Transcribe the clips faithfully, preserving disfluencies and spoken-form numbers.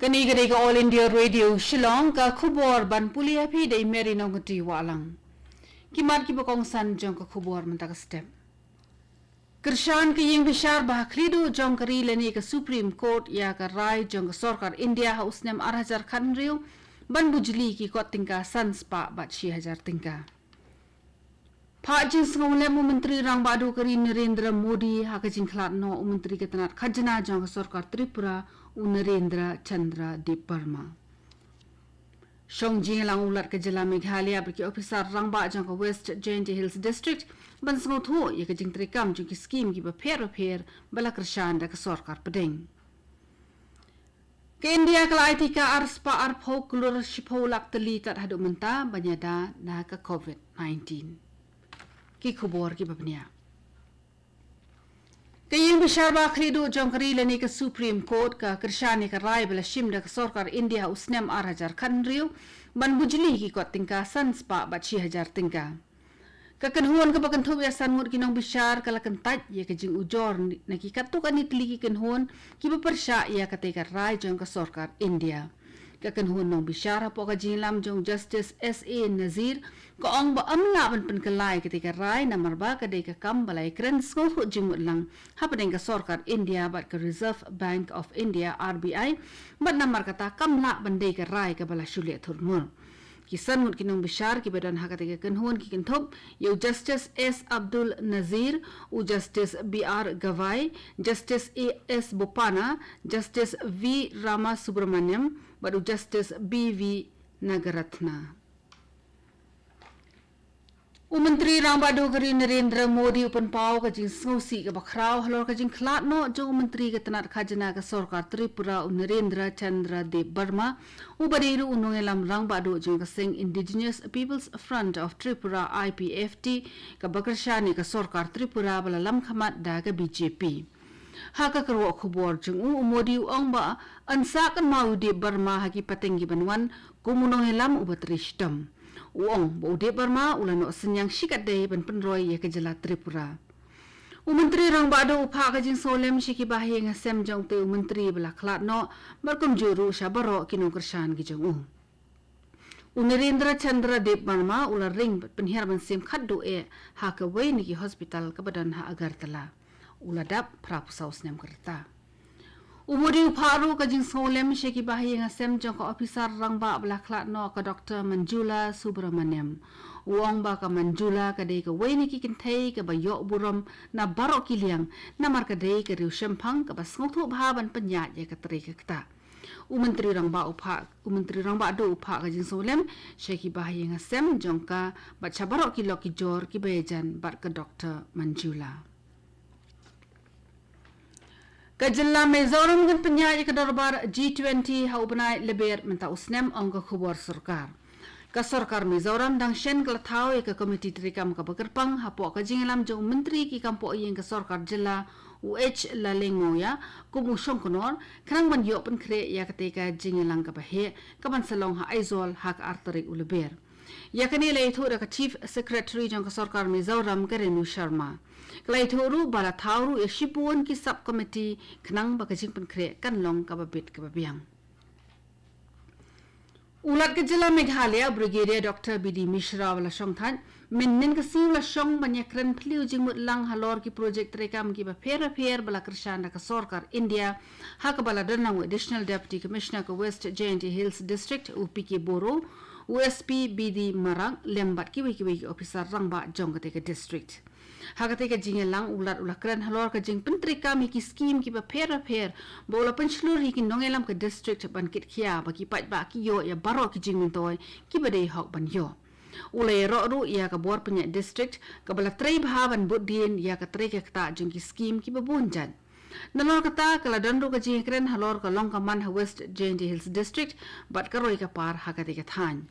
Kane ka dei ka All India Radio Shillong, ka khubor ban pule ïa phi da i Mary Nongkynrih Wahlang. Ki mat kiba kongsan jong ka khubor mynta ka step. Kyrshan ka ïing bishar ba ha khlieh duh jong ka ri lane ka Supreme Court ïa ka rai jong ka sorkar India ha u snem ar hajar khathynriew ban bujli ki kot tyngka san spah bad shi hajar tyngka. Phah jingsngewlem u Myntri Rangbah Duh ka ri Narendra Modi ha ka jingkhlad noh u Myntri ka tnat khajna jong ka sorkar Tripura u Narendra Chandra Debbarma. Shong jingïalang u Lat ka jylla Meghalaya bad ki ophisar rangbah jong ka West Jaintia Hills District ban sngewthuh ïa ka jingtreikam jong ki skim kiba pher bapher ba la kyrshan da ka sorkar pdeng. Ka India ka la ai tyngka ar spah arphew klur shiphew lak tylli tad haduh mynta ban ïada na ka covid nineteen. Ki khubor kiba bniah. Ka ïing bishar ba khlieh duh jong ka ri lane ka Supreme Court ka kyrshan ïa ka rai ba la shim da ka sorkar India ha u snem ar hajar khathynriew ban bujli ki kot tyngka san spah bad shi hajar tyngka. Ka kynhun kaba kynthup ïa san ngut ki nongbishar ka la kyntait ïa ka jingujor na ki katto katne tylli ki kynhun kiba pyrshah ïa katei ka rai jong ka sorkar India. Ka kynhun nongbishar hapoh ka jingïalam jong Justice S A Nazir ka ong ba ym lah ban pynkylla ïa katei ka rai namar ba ka dei ka kam ba la ïakren sngewthuh jingmut lang hapdeng ka sorkar India bad ka Reserve Bank of India, R B I, bad namar kata kam lah ban dei ka rai kaba la shu leh thurmur. Ki san ngut ki nongbishar kiba don ha katei ka kynhun ki kynthup ïa u Justice S Abdul Nazir, u Justice B R Gavai, Justice A S Bopanna, Justice V Ramasubramaniam bad u Justice B V Nagarathna. U Myntri Rangbah Duh ka ri Narendra Modi u pynpaw ka jingsngewsih kaba khraw halor ka jingkhlad noh jong u Myntri ka tnat khajna ka sorkar Tripura u Narendra Chandra Debbarma, uba dei ruh u nongïalam rangbah duh jong ka seng Indigenous People's Front of Tripura, I P F T, kaba kyrshan ïa ka sorkar Tripura ba la lam khmat da ka B J P. Ha ka kyrwoh khubor jong u, u Modi u ong ba yn sa kynmaw ïa u Debbarma ha ki pateng kiban wan kum u nongïalam uba trei shitom. U ong ba u Debbarma u la noh synñiang shikatdei ban pynroi ïa ka jylla Tripura. U Myntri Rangbah Duh u phah ka jingsngewlem sha ki bahaïing hasem jong utei u Myntri ba la khlad noh bad kumjuh ruh sha baroh ki nongkyrshan ki jong u. U Narendra Chandra Debbarma u la ring bad pynhiar mynsiem khatduh eh ha kawei na ki hospital kaba don ha Agartala. U la dap phra phew saw snem ka rta. U Modi u phah ruh ka jingsngewlem sha ki bahaïing hasem jong ka ophisar rangbah ba la khlad noh ka Doctor Manjula Subramaniam. U ong ba ka Manjula ka dei kawei na ki kynthei kaba ïoh burom na baroh ki liang namar ka dei ka riewshemphang kaba sngewthuh bha ban pynïaid ïa ka trei ka ktah. U Myntri Rangbah u phah, u Myntri Rangbah Duh u phah ka jingsngewlem sha ki bahaïing hasem jong ka bad sha baroh ki lok ki jor kiba ïajan bad ka Doctor Manjula. Ka jylla Mizoram kan pynïaid ïa ka dorbar G twenty ha u bnai Lber mynta u snem, ong ka khubor sorkar. Ka sorkar Mizoram dang shen ka la thaw ïa ka komiti treikam kaba kyrpang hapoh ka jingïalam jong u Myntri ki kam poh ïing ka sorkar jylla u H Lalingmawia kum u shongknor khnang ban ïoh pynkhreh ïa katei ka jingïalang kaba heh kaban sa long ha Aizawl ha ka ar tarik u Lber. Ïa kane la ïathuh da ka Chief Secretary jong ka sorkar Mizoram ka Renu Sharma. Ka la ïathuh ruh ba la thaw ruh ïa shibun ki sub committee khnang ba ka jingpynkhreh kan long kaba bit kaba biang. U Lat ka jylla Meghalaya Brigadier Doctor B D Mishra ba la shong thait mynhynnin ka sngi u la shong ban ïakren phylliew jingmut lang halor ki project treikam kiba pher bapher ba la kyrshan da ka sorkar India, ha kaba la don lang u Additional Deputy Commissioner ka West Jaintia Hills District u P K Boro, u S P B D Marak lem bad kiwei kiwei ki ophisar rangbah jong katei ka district. Ha katei ka jingïalang u Lat u la kren halor ka jingpyntreikam ïa ki skim kiba pher bapher ba u la pynshlur ïa ki nongïalam ka district ban kit khia ba ki paidbah ki ïoh ïa baroh ki jingmyntoi kiba dei hok ban ïoh. U la ïaroh ruh ïa ka bor pynïaid district kaba la trei bha ban bud dien ïa ka trei ka ktah jong ki skim kiba bun jait. Nalor kata ka la don ruh ka jingïakren halor ka long ka man ha West Jaintia Hills District bad ka roi ka par ha katei ka thaiñ.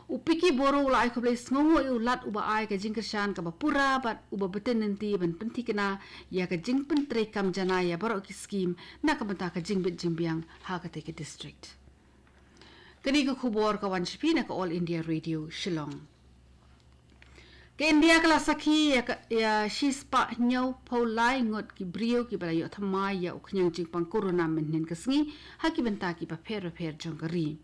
U P K Boro u la ai khublei sngewnguh ïa u Lat uba ai ka jingkyrshan kaba pura bad uba bteng lynti ban pynthikna ïa ka jingpyntreikam janai ïa baroh ki skim na ka bynta ka jingbit jingbiang ha katei ka district. Kane ka khubor ka wan sha phi na ka All India Radio Shillong. Ka India ka la sakhi ïa ka, ïa shispah hynñiewphew lai ngut ki briew kiba la ïoh thymmai ïa u khñiang jingpang corona mynhynnin ka sngi ha ki bynta kiba pher bapher jong ka ri.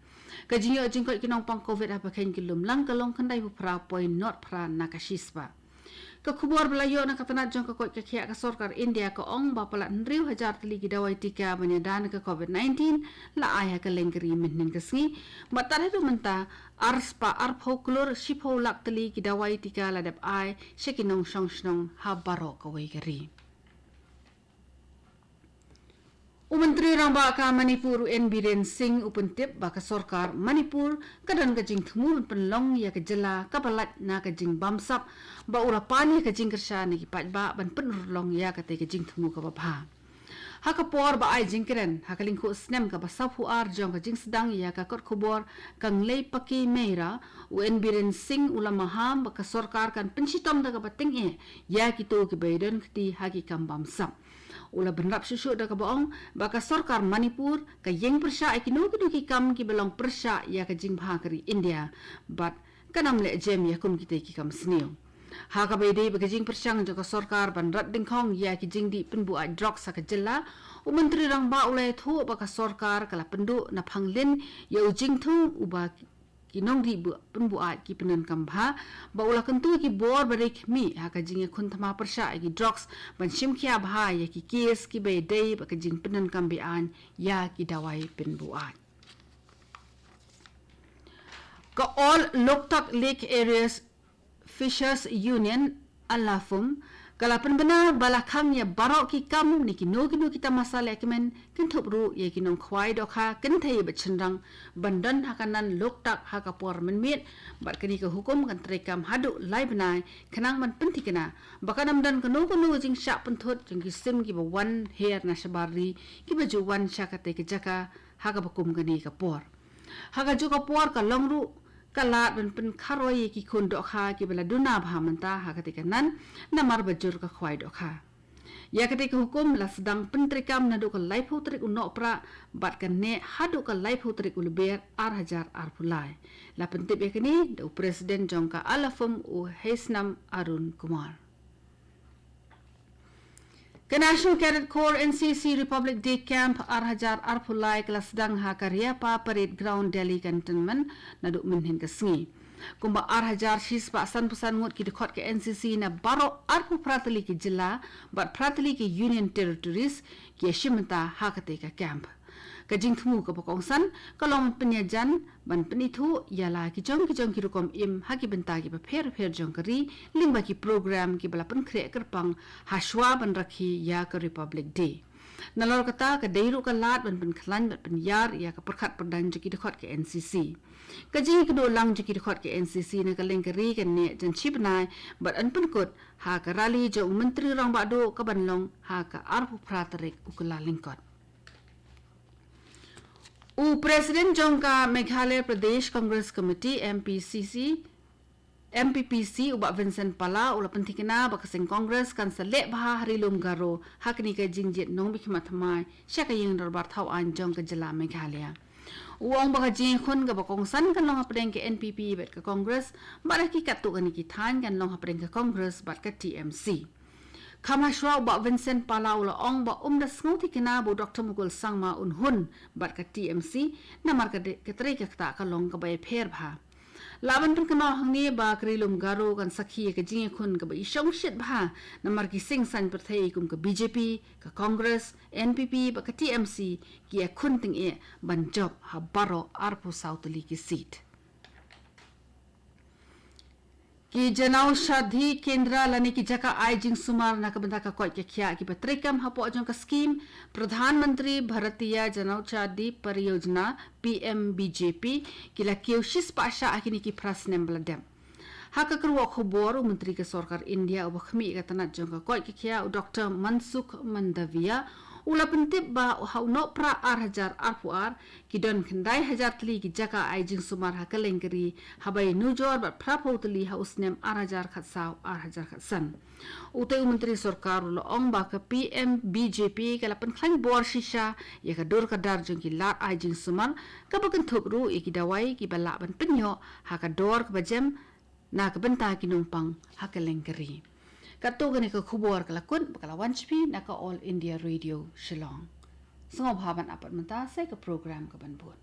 Ka jingïoh jingkoit ki nongpang covid haba khein ki lum lang ka long khyndaiphew phra point nod phra na ka shispah. Ka khubor ba la ïoh na ka tnat jong ka koit ka khiah ka sorkar India ka ong ba palat hynriew hajar tylli ki dawai tika ban ïada na ka covid nineteen la ai ha ka lyngkri mynhynnin ka sngi. Bad tad haduh mynta arspah arphew klur shiphew lak tylli ki dawai tika la dep ai sha ki nongshong shnong ha baroh kawei ka ri. U Myntri Rangbah ka Manipur u N Biren Singh u pyntip ba ka sorkar Manipur ka don ka jingthmu ban pynlong ïa ka jylla kaba lait na ka jingbamsap, bad u la pan ïa ka jingkyrshan na ki paidbah ban pynurlong ïa katei ka jingthmu kaba bha. Ha ka por ba ai jingkren ha ka lyngkhuh snem kaba saphew ar jong ka jingsdang ïa ka kot khubor Kanglei Paki Meira, u N Biren Singh u la maham ba ka sorkar kan pynshitom da kaba tyngeh ïa kito kiba ïadon kti ha ki kam bamsap. U la bynrap shuh shuh da kaba ong ba ka sorkar Manipur ka ïeng pyrshah ïa kino kino ki kam kiba long pyrshah ïa ka jingbha ka ri India, bad kan ym leh jem ïa kum kitei ki kam sniew. Ha kaba ïadei bad ka jingpyrshang jong ka sorkar ban rat dyngkhong ïa ki jingdih pynbuaid drugs ha ka jylla, u Myntri Rangbah u la ïathuh ba ka sorkar ka la pynduh na phanglin ïa u jingthung uba ki nongdih bu-, pynbuaid ki pyndonkam bha, bad u la kyntu ïa ki bor ba dei khmih ha ka jingïakhun thma pyrshah ïa ki drugs ban shim khia bha ïa ki case kiba ïadei bad ka jingpyndonkam be-aiñ ïa ki dawai pynbuaid. Ka All Loktak Lake Areas Fishers Union, ALAFUM, ka la pynbna ba la khang ïa baroh ki kam ne kino kino ki tamasa lehkmen, kynthup ruh ïa ki nongkhwai dohkha kynthei bad shynrang, ban don ha ka nan Loktak ha ka por mynmiet, bad kane ka hukum kan treikam haduh lai bnai, khnang ban pynthikna ba kan ym don kano kano ka jingshah pynthut jong ki sim kiba wan her na shabar ri kiba ju wan sha katei ka jaka ha kaba kum kane ka por. Ha kajuh ka por ka long ruh ka lad ban pynkharoi ïa ki khun dohkha kiba la duna bha mynta ha katei ka nan, namar ba jur ka khwai dohkha. Ïa katei ka hukum la sdang pyntreikam naduh ka laiphew tarik u Nohprah bad kan neh haduh ka laiphew tarik u Lber ar hajar arphew lai. La pyntip ïa kane da u President jong ka ALAFUM u Heisnam Arun Kumar. Ka National Cadet Corps, N C C, Republic Day Camp ar hajar arphew lai ka la sdang ha ka Riapa Parade Ground, Delhi Cantonment, naduh mynhynnin ka sngi. Kumba ar hajar shispah sanphew san ngut ki dkhot ka N C C na baroh arphew phra tylli ki jylla bad phra tylli ki Union Territories ki ïashim bynta ha katei ka camp. Ka jingthmu kaba kongsan ka long ban pynïajan, ban pynithuh ïa la ki jong ki jong ki rukom im ha ki bynta kiba pher pher jong ka ri, lyngba ki program kiba la pynkhreh kyrpang ha shuwa ban rakhe ïa ka Republic Day. Nalor kata ka dei ruh ka lad ban pynkhlaiñ bad pynïar ïa ka pyrkhat pyrdaiñ jong ki dkhot ka N C C. Ka jingïakynduh lang jong ki dkhot ka N C C na ka lyngkri kan neh jan shi bnai bad yn pynkut ha ka rally jong u Myntri Rangbah Duh kaban long ha ka arphew phra tarik u Kyllalyngkot. U President jong ka Meghalaya Pradesh Congress Committee, M P C C, M P P C, u Bah Vincent Pala, u la pynthikna ba ka seng Congress kan sa leh bha ha Ri Lum Garo ha kane ka jingjied nongmihkhmat thymmai sha ka ïing dorbar thaw aiñ jong ka jylla Meghalaya. U ong ba ka jingïakhun kaba kongsan kan long hapdeng ka N P P bad ka Congress, bad ha ki katto katne ki thaiñ kan long hapdeng ka Congress bad ka T M C. Kham hashwa u Bah Vincent Pala u la ong ba um da sngewthikna ba u Doctor Mukul Sangma un hun bad ka T M C, namar ka de-, ka trei ka ktah ka long kaba ïapher bha. Lah ban pynkynmaw hangne ba ka Ri Lum Garo kan sakhi ïa ka jingïakhun kaba i shongshit bha, namar ki seng saiñ pyrthei kum ka B J P, ka Congress, N P P bad ka T M C ki ïakhun tyngeh ban jop ha baroh arphew saw tylli ki seat. Ki Janaushadhi Kendra lane ki jaka ai jingsumar na ka bynta ka koit ka khiah kiba treikam hapoh jong ka skhim Pradhan Mantri Bharatiya Janaushadhi Pariyojana, P M B J P, ki la kiew shispah shah ha kine ki phra snem ba la dep. Ha ka kyrwoh khubor, u Myntri ka Sorkar India uba khmih ïa ka tnat jong ka koit ka khiah, u Doctor Mansukh Mandaviya, u la pyntip ba ha u Nohprah ar hajar arphew ar, ki don khyndai hajar tylli ki jaka ai jingsumar ha kylleng ka ri, haba ïanujor bad phraphew tylli ha u snem ar hajar khatsaw ar hajar khatsan. Utei u Myntri Sorkar u la ong ba ka P M B J P ka la pynkhlaiñ bor shisha ïa ka dur ka dar jong ki lad ai jingsumar, kaba kynthup ruh ïa ki dawai kiba lah ban pynïoh ha ka dor kaba jem, na ka bynta ki nongpang ha kylleng ka ri. Katto kane ka khubor ka la kut ba ka la wan sha phi na ka All India Radio Shillong. Sngewbha ban ap pat mynta sa ka program ka ban bud.